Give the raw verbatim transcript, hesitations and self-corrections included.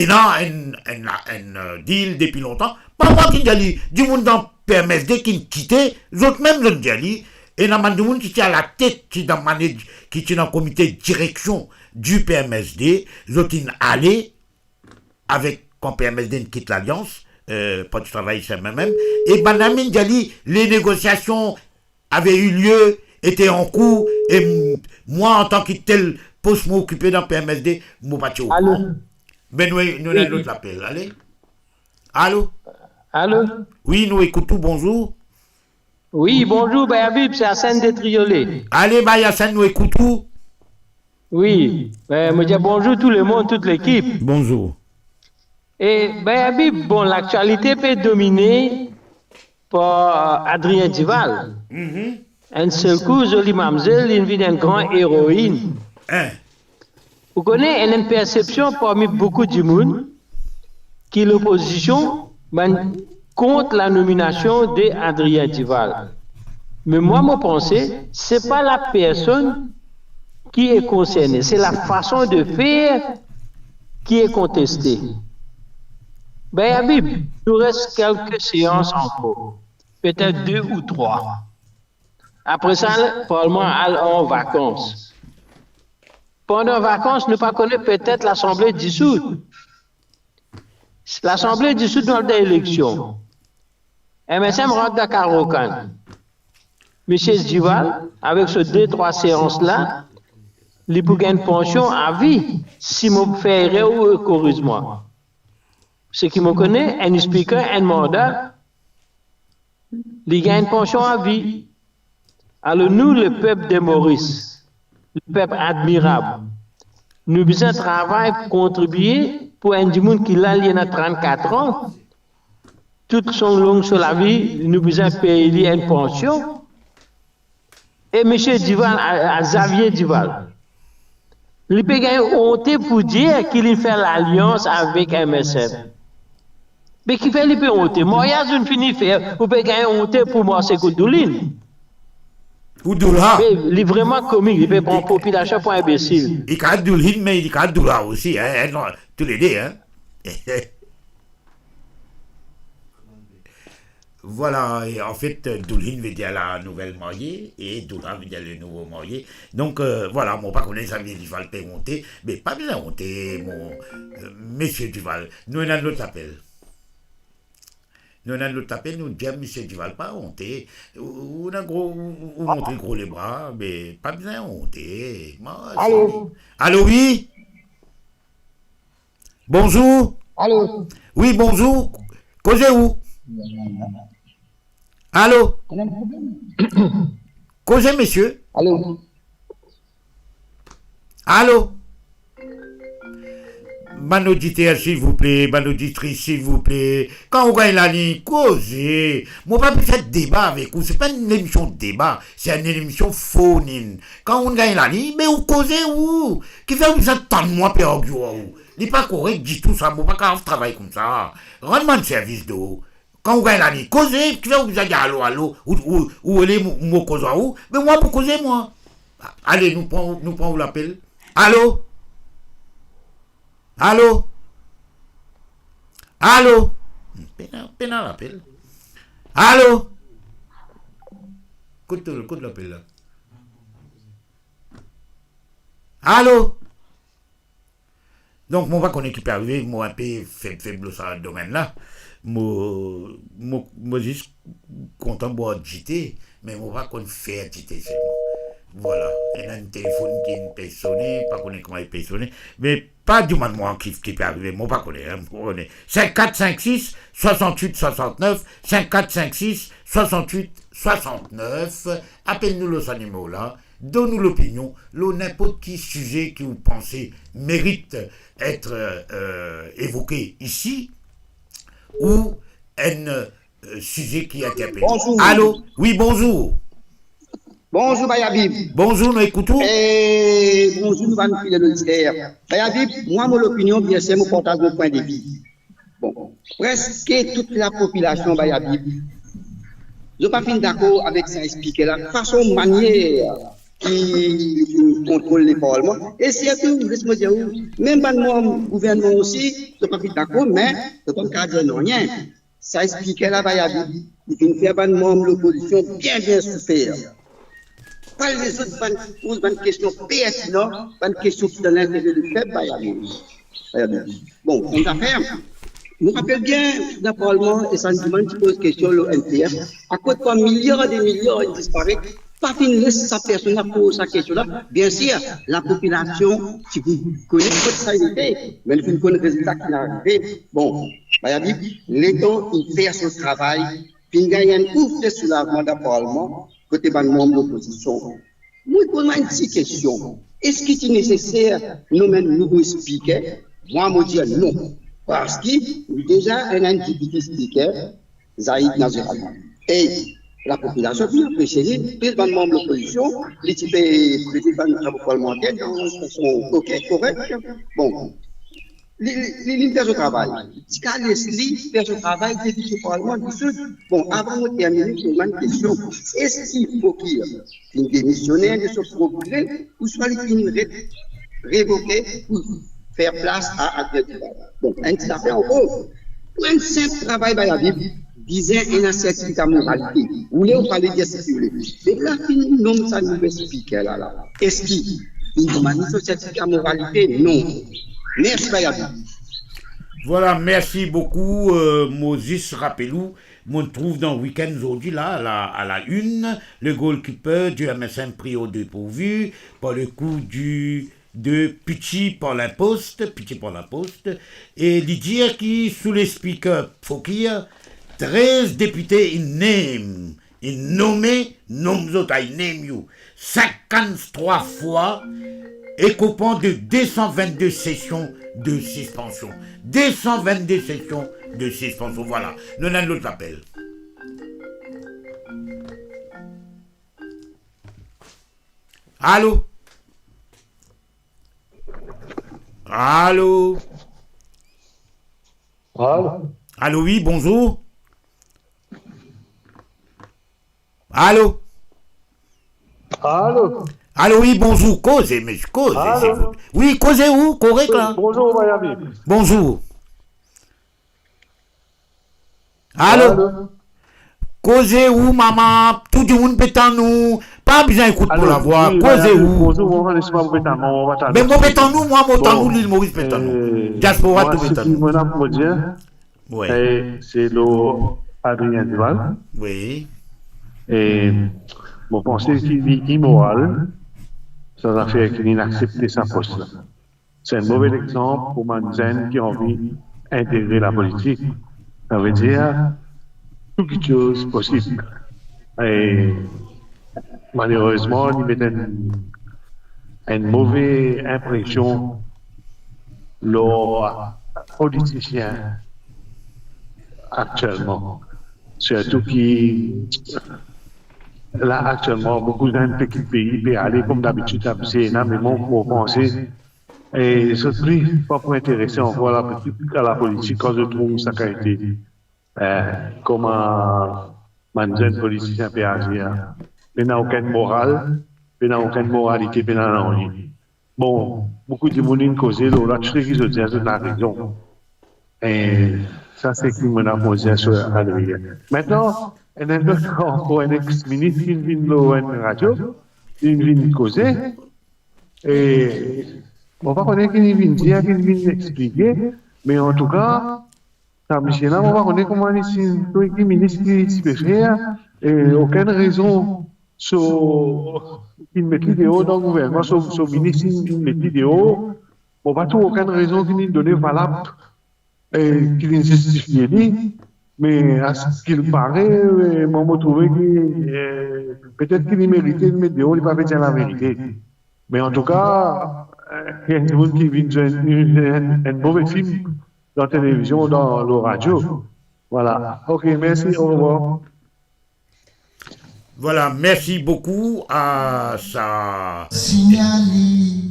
ena enn, enn, enn, euh, deal depi lontan. Pa mwa ki dir li, dimoun dan P M S D ki kite, zot mem zot dir li, ena bann dimoun ki ti alatet, ki dan manage, ki ti dan komite direksion di P M S D, zot inn ale avek, kan P M S D inn kit Lalians, euh, Parti Travayer, se mem, e bann la mem dir li, les négociations avaient eu lieu, étaient en cours, e m-, mwa, antan ki tel pos mo okipe dan P M S D, mo pa ti okouran. Alo. Be nou, nou ena lot lapel, ale. Alo? Alo? Wi, nou ekout ou, bonzour. Wi, bonzour, Bay Habib, se Hassan de Triolet. Ale, Bay Hassan, nou ekout ou. Wi, be, mo dir bonzour tou lemonn, tout lekip. Bonzour. E, Bay Habib, bon, laktialite pe domine par Adrien Duval. Mhm. Enn sel kou, zoli mamzel, li vinn enn gran eroinn. Hein. Ou kone, ena enn persepsion parmi boukou dimoun ki lopozision, bann kont lanominasion de Adrien Duval. Me mwa, mo panse, se pa lapersonn ki e konserne, se lafason de fer ki e konteste. Bay Habib, nou res kelke seans ankor, petet de ou trwa. Apre sa, parlman al an vakans. Pandan vakans, nou pa kone, petet Lasanble disoud. Lasanble disoud, nou al dan eleksion. M S M rant dan karokan. Misie Duval, avek so de trwa seans la, li pou gagn pansion avi, si mo fer erer ou koriz mwa. Seki mo kone, enn speaker, enn manda, li gagn pansion avi. Alor nou, lepep de Moris, lepep admirab, nou bizin travay pou kontribie pou enn dimoun ki la, li ena trannkat an, tout so long so lavi, nou bizin pey li enn pansion. E misie Duval, a, a Xavier Duval, li pe gagn onte pou dir ki li fer lalians avek M S M. Me kifer li pe onte? Maryaz ou'nn fini fer, ou pe gagn onte pou marse kot Doulin. Ou Doula. Me li vreman komik, li pe pran popilasion pou inbesil. Li kapav Doulin, me li kapav Doula osi, hein, hein, non, toulede, hein. Vwala, e anfet, Doulin ve dir la nouvel marye e Doula ve dir le nouvo marye. Donk, euh, vwala, mo pa kone Xavier Duval pe onte, me pa bizin onte, mo, euh, misie Duval. Nou ena lot lapel. Nou ena lot lapel, nou dir misie Duval pa onte. Ou, ou ena gro, ou, ou, ou montre gro lebra, me pa bizin onte. Mo, alo? Alo, wi? Bonzour. Alo. Wi, bonzour. Koze ou? Alo. Koze, misie. Alo. Alo. Bann oditer, silvouple, bann oditris, silvouple. Kan ou gagn laliny, koze. Mo pa pou fer deba avek ou. Se pa enn emision deba, se enn emision fun. Kan ou gagn laliny, be ou koze ou. Kifer ou bizin tann mwa pe argue ar ou? Li pa korek ditou sa, mo pa kapav travay koumsa. Rann mwa servis do. Kan ou gagn laliny, koze, kifer ou bizin dir alo, alo, ou, ou, ou rele mo, mo koz ar ou, me mwa pou koze mwa. Ale, nou pran, nou pran ou lapel. Alo? Alo? Alo? Pena, pena lapel. Alo? Kot, kot lapel la? Alo? Donk, mo pa kone ki pe arive, mo inpe feb, feb lor sa domenn la. Mo, mo, mo zis kontan bwar dite, me mo pa konn fer dite selman. Vwala, ena enn telefonn ki pe sone, pa kone kouma li pe sone, me pa dimann mwa ki, ki pe arive, mo pa kone, hein, mo pa kone. Cinq quatre cinq six soixante-huit soixante-neuf, cinq quatre cinq six soixante-huit soixante-neuf, apel nou lor sa nimero la, donn nou lopinion lor ninport ki size ki ou panse merit etre, euh, evoke isi, ou enn, euh, size ki interpele. Bonzour. Alo? Wi, bonzour. Bonzour, Bay Habib. Bonzour, nou ekout ou. E bonzour, nou bann fidel oditer. Bay Habib, mwa, mo lopinion, bienser, mo partaz mo pwin de vi. Bon, preske tout lapopilasion, Bay Habib, zot pa finn dakor avek sa explike la, fason, manier ki, ki kontrol le parlman. E sirtou, les mo dir ou, mem bann manm gouvernman osi, zot pa finn dakor, me zot pa kapav dir nanye. Sa spiker la, Bayavi, li finn fer bann manm lopozision bien, bien soufer. Pa lezot bann poz bann kestion pertinan, bann kestion ki dan lintere lepep, Bayavi. Bayavi. Bon, kouma zafer, mo rapel bien, dan parlman, e sa dimann ti poz kestion lor N P F, akoz par miliar de miliar inn disparet, pa finn les sa personn la poz sa kestion la. Biensir, lapopilasion ti pou kone kot sa inn ete, me li finn konn rezilta ki arive. Bon, Bayavi, letan inn fer so travay, finn gagn enn ouf de soulazman dan parlman, kote bann manm lopozision. Mo poz mwa enn ti kestion. Eski ti neseser nonm enn nouvo spiker? Mwa, mo dir non. Parski nou deza ena enn depite spiker, Zaid Nazir Ali. E lapopilasion finn apresie li, plis bann manm lopozision, li ti pe prete bann travay parlmanter dan fason oke, korek. Bon, li, li, li, li fer so travay. Ti kapav les li fer so travay depi so parlman disoud. Bon, avan mo termine, mo poz enn kestion. Eski Fokir finn demisioner de so prop gre, ouswa li finn re-, revoke pou fer plas a Adrien Duval? Bon, enn ti zafer ankor. Pou enn sinp travay, Bayavi, bizin ena sertifika moralite. Ou le ou pa le, dir seki ou le. Me la finn nom sa nouvo spiker la, la. Eski inn demann so sertifika moralite? Non. Mersi, Bayavi. Voilà, merci beaucoup, euh, Moses Rapelou. Mo trouv dan Week-End zordi la, à la, à la une, le goalkeeper du M S M pris au dépourvu par le coup du, de Pitchi par l'imposte, Pitchi par l'imposte, e li dir ki sou le spiker Fokir, trez depite inn name, inn nome nom zot, I name you, sinkanntrwa fwa, e kopan de de san vennde sesion de sispansion. De san vennde sesion de sispansion, voilà. Nou ena enn lot apel. Alo? Alo? Alo? Alo, wi, bonzour. Alo? Alo? Alo, wi, bonzour. Koze, mesie, koze, alo, silvouple. Wi, koze ou, korek la. Bonzour, Miami. Bonzour. Alo? Alo? Koze ou, mama, tou dimoun pe tann ou. Pa bizin ekout mo lavwa, wi, koze ou. Bonzour, mama, les mwa, mo pe tann ou, mo pa tann ou. Me mo pe tann ou, mwa, mo tann ou, Lil Moris pe tann ou. Bon, euh, diaspora tou pe tann ou. Mwa, seki mo ena pou mo dir, wi, eh, se lor Adrien Duval. Wi. E mo panse ki li imoral, sa zafer ki li aksepte sa pos la. Se enn move lexanp pou bann zenn ki anvi integre lapolitik. Savedir, tou kiksoz posib. E malerezman, li met enn, enn move inpresion lor politisien aktielman. Sirtou ki la, aktielman, boukou zenn pe kit pei, pe ale kouma dabitid, sa bizin ena, me mo, mo panse, e zot pli pa pou interese ankor a la, a lapolitik kan zot trouv sa kalite, eh, kouma bann zenn politisien pe azir. Pena okenn moral, pena okenn moralite, pena nanye. Bon, boukou dimoun inn koze lor la, tou seki zot dir, zot ena rezon. E sa seki mo ena pou dir sir Adrien. Aster, ena enn lot ankor, enn ex-minis ki vinn lor enn radio, li vinn koze, e mo pa kone ki li vinn dir, ki li vinn explike, me antouka, sa misie la, mo pa kone kouma li ti, ki minis ki ti pe fer, e okenn rezon so, ki met li deor dan gouvernman, so, so minis ki met li deor, mo pa trouv okenn rezon ki li done valab, e ki li zistifie li, me a seki pare, e, mwa, mo trouve ki, e, petet ki li merite li met deor, li pa pe dir laverite. Me antouka, e, enn dimoun ki vinn zwe enn, enn, enn move fim dan televizion, dan, lor radio. Voilà. Ok, mersi, orevwar. Voilà, merci beaucoup à sa. Signalé.